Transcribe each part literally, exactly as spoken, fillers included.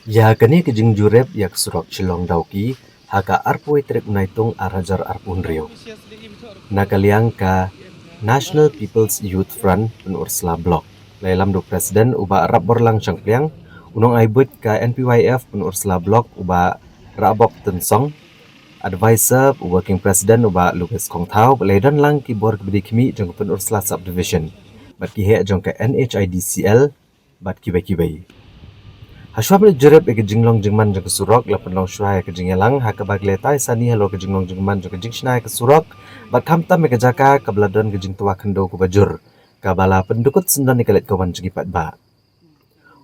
Ïa kane ka jingjurip ïa ka surok Shillong Dawki ha ka arphew tarik u Naitung ar hajar arphew hynriew, na ka liang ka National People's Youth Front Pynursla Block, la ïalam da u President u Bah Rapborlang Shangpliang, u nongai buit ka N P Y F Pynursla Block u Bah Rahbok Tynsong, Advisor u Working President u Bah Louis Kongthaw, bad la ïadon lang ki bor kiba dei khmih jong ka Pynursla Subdivision bad ki heh jong ka N H I D C L bad kiwei kiwei. Hashwa ban jurip ïa ka jinglong jingman jong ka surok, la pynlong shuwa ïa ka jingïalang ha kaba ki la ïatai sani halor ka jinglong jingman jong ka jingshna ïa ka surok bad khamtam ïa ka jaka kaba la don ka jingtwa khyndew kaba jur, kaba la pyndukut syndon ïa ka leit ka wan jong ki paidbah.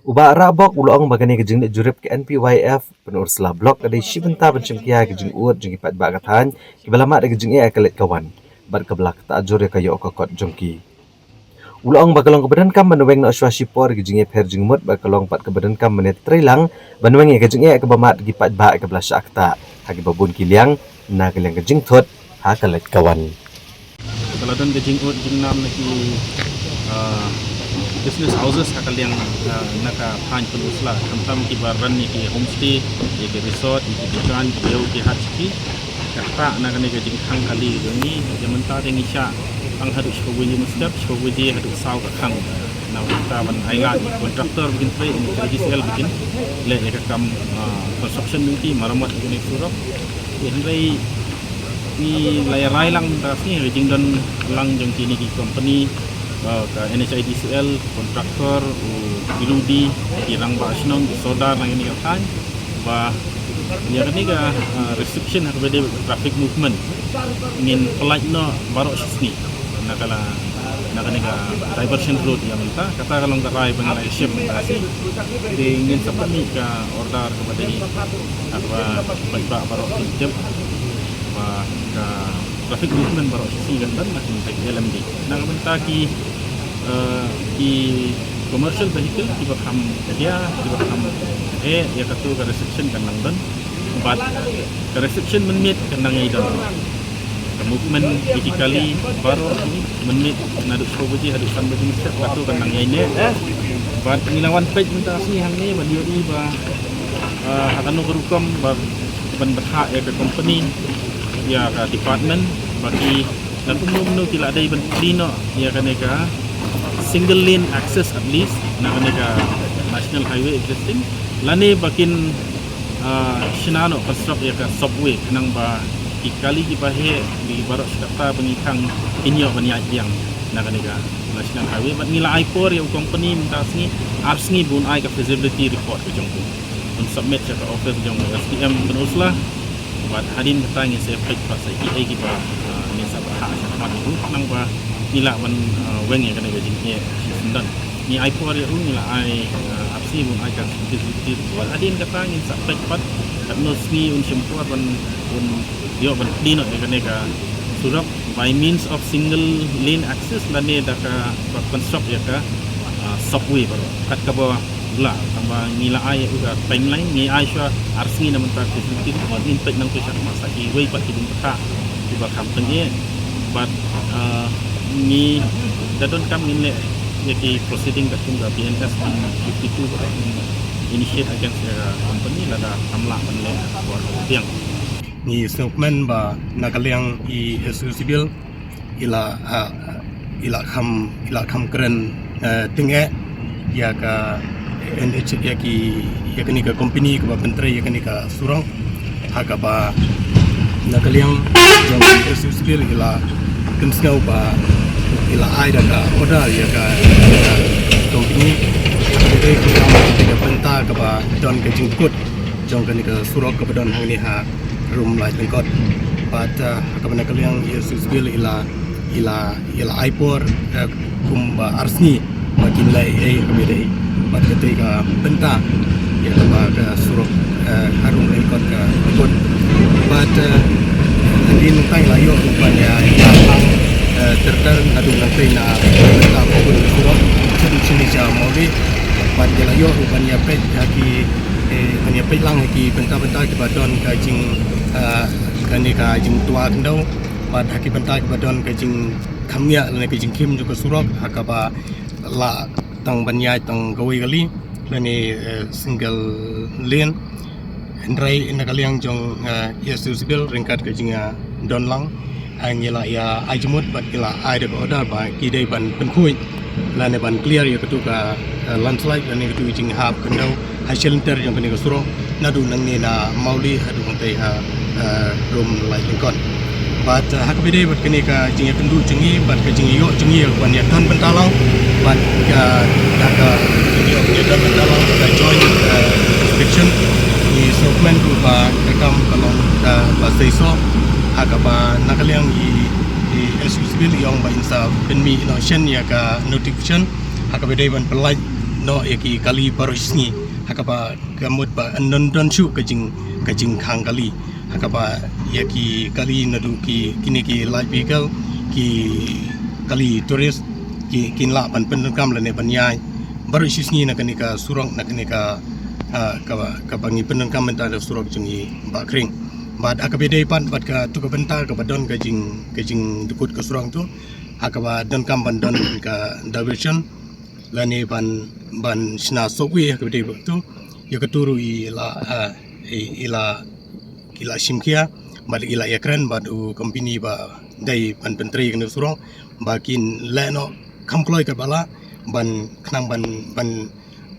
U Bah Rahbok u la ong ba kane ka jingleit jurip ka N P Y F Pynursla Block ka dei shi bynta ban shim khia ïa ka jingud jong ki paidbah ka thaiñ kiba la mad ïa ka jingeh ïa ka leit ka wan bad kaba la ktah jur ïa ka ïoh ka kot jong ki. U la ong ba ka long kaba donkam ban weng noh shuwa shipor ïa ka jingïapher jingmut bad ka long pat kaba donkam ban ïatrei lang ban weng ïa ka jingeh kaba mad ki paidbah kaba la shah ktah ha kiba bun ki liang, na ka liang ka jingthut ha ka leit ka wan. Ka la don ka jingud jingnam na ki, ah, business houses ha ka liang, ah, na ka thaiñ Pynursla, khamtam kiba run ïa ki homestay, ïa ki resort, ïa ki dukan, ki dei ki hat ki. Kata na kane ka jingkhang kali jong ngi, ïa mynta te ngi shah tang haduh shiphew baje mynstep, shiphew baje haduh saw ka khang. Na mynta ban ai lad contractor ba kin trei, N H I D C L ba kin leh ïa ka kam, ah, construction jong ki, maramot jong kane ka surok. Te hynrei ngi la ïa rai lang mynta sngi ha ka jingdon lang jong kine ki company, ah, ka N H I D C L, contractor, u P W D, ki rangbah shnong, ki sordar na kane ka thaiñ. Ba ïa kane ka, ah, restriction ha kaba ïadei bad traffic movement ngin pyllait noh baroh shi sngi na ka la, na kane ka diversion road ïa mynta. Kata ka long ka rai ba ngi la ïa shim mynta shi. Te ngin sa pynmih ka order kaba dei ha kaba paidbah baroh kin tip ba ka traffic movement baroh shi sngi kan ban na ka bynta ki L M D. Na ka bynta ki, eh, ki commercial vehicle kiba kham khia, kiba kham heh, ïa katu ka restriction kan nang don. Bad ka restriction mynmiet kan nang ïai don. Ka movement ïa ki kali baroh mynmiet naduh shiphew baje haduh san baje mynstep katu kan nang ïai neh. Bad ngi la wan peit mynta sngi hangne ban ïohi ba, eh, ha kano ka rukom ba ban bthah ïa ka company, ïa ka department, ba ki na kumno kumno ki la dei ban plie noh ïa kane ka single lane access at least na kane ka national highway existing, lane ba kin, ah, shna noh construct ïa ka subway khnang ba ki kali kiba heh, ki baroh shi katta ba ngi khang kin ïoh ban ïaid biang na kane ka national highway. Bad ngi la ai por ïa u company mynta sngi, ar sngi ba un ai ka feasibility report ka jong u. Un submit sha ka office jong u S D M Pynursla. Bad hadien kata ngin sa peit pat sa kiei kiba, ah, ngin sa bthah shakhmat ruh khnang ba ngi lah ban, ah, weng ïa kane ka jingeh shisyndon. Ngi ai por ïa u, ngi la ai, ah, ar sngi ba un ai ka feasibility report. Hadien kata ngin sa peit pat katno sngi un shim por ban, un ïoh ban plie noh ïa kane ka surok by means of single lane access lane da kaba construct ïa ka, ah, subway baroh. Kat kaba lah, tangba ngi la ai ïa u ka timeline, ngi ai shuwa ar sngi na mynta ka feasibility report, ngin peit nangta shakhmat sa kiwei pat ki jingbthah kiba kham tyngeh. Bad, ah, ngi da donkam ngin leh ïa ki proceeding katkum ka B N S one fifty-two ba initiate against ïa ka company lada kam lah ban leh por biang. Ngi sngewkmen ba na ka liang i Society Civil i la, ah, i la kham, i la kham kren, eh, tyngeh ïa ka N H, ïa ki, ïa kane ka company kaba pyntrei ïa kane ka surok. Ha kaba na ka liang jong i Society Civil i la pynsngew ba i la ai da ka order ïa ka, ïa ka company. Ka company ka bynta kaba don ka jingkut jong kane ka surok kaba don hangne ha Rum Lai Lyngkot. Bad, ah, ha kaba na ka liang i Society Civil i la, i la, i la ai por, eh, kumba ar sngi ba kin leh ei ei kaba dei. Bad kata ka bynta ïa kaba ka surok, eh, ha Rum Lai Lyngkot ka kut. Bad, eh, hadien nangta ngi la ïoh ruh ban ïa, ïa, eh, ter ter naduh nangta na bynta ka kut surok. Sha Mawlai. Bad ngi la ïoh ruh ban ïa peit ha ki, eh, ban ïa peit lang ha ki bynta bynta kiba don ka jing, eh, kane ka jingtwa khyndew. Bad ha ki bynta kiba don ka jingkham ngiah lane ka jingkhim jong ka surok ha kaba lah tang ban ïaid tang kawei kali. lane, eh, single lane. Hynrei na ka liang jong, eh, S U Civil ryngkat ka jingdon lang, ah, ngi la ïa ai jingmut bad ngi la ai da ka order ba ki dei ban pynkhuid lane ban clear ïa katu ka, eh, landslide lane katu ka jinghap khyndew ha shelter jong kane ka surok naduh nangne na Mawlih haduh hangtei ha, eh, Rum Laitlyngkot. Bad, eh, ha kaba ïadei bad kane ka jingïakynduh jong ngi bad ka jingïaïoh jong ngi ïa kaban ïadon bynta lang bad ka, ka, ka jingïaïoh ïadon bynta lang ka joint, eh, inspection, ngi sngewkmen ruh ba ka kam ka long kaba seisoh ha kaba na ka liang i, i S U Civil i ong ba in sa pynmih noh shen ïa ka notification ha kaba ïadei ban pynlait noh ïa ki kali baroh shi sngi ha kaba ka mut ba yn don don shuh ka jing, ka jingkhang kali ha kaba ïa ki kali naduh ki, kine ki light vehicle, ki kali tourist ki, kin lah ban pyndonkam lane ban ïaid baroh shi sngi na kane ka surok, na kane ka, ah, kaba, kaba ngi pyndonkam mynta da surok jong ngi Bah Khring. Bad ha kaba ïadei pat bad katu ka bynta kaba don ka jing, ka jingdukut ka surok tu ha kaba donkam ban don ka diversion lane ban, ban shna subway ha kaba ïadei bad tu. Ïa katu ruh i la, ah, i, i la, i la shim khia bad i la ïakren bad u company ba dei ban pyntrei kane ka surok ba kin leh noh kham kloi katba lah ban khnang ban, ban,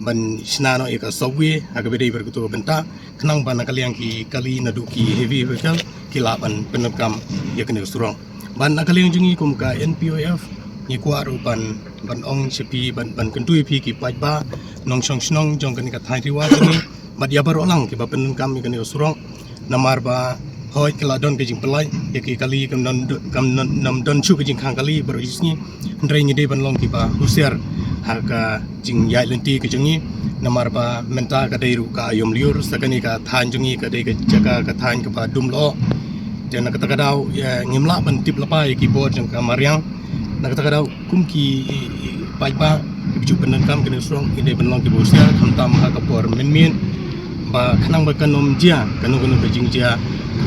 ban shna noh ïa ka subway ha kaba ïadei bad katu ka bynta khnang ba na ka liang ki kali naduh ki heavy vehicle ki lah ban pyndonkam ïa kane ka surok. Bad na ka liang jong ngi kum ka N P O F ngi kwah ruh ban, ban ong sha phi ban, ban kyntu ïa phi ki paidbah nongshong shnong jong kane ka thaiñ Ri War jong ngi bad ïa baroh lang kiba pyndonkam ïa kane ka surok. Namar ba hooid ka la don ka jingpynlait ïa ki kali kam don, kam don, kam don shuh ka jingkhang kali baroh shi sngi. Hynrei ngi dei ban long kiba husiar ha ka jingïaid lynti ka jong ngi. Namar ba mynta ka dei ruh ka aïom lyiur, sa kane ka thaiñ jong ngi ka dei ka jaka ka thaiñ kaba dum lyoh. Te na kata ka daw ïa ngim lah ban tip lypa ïa ki bor jong ka mariang. Na kata ka daw kum ki, i, i, paidbah kiba ju pyndonkam kane ka surok ngi dei ban long kiba husiar khamtam ha ka por mynmiet ba khnang ba kan ym jia kano kano ka jingjia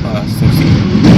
kaba sngewsih.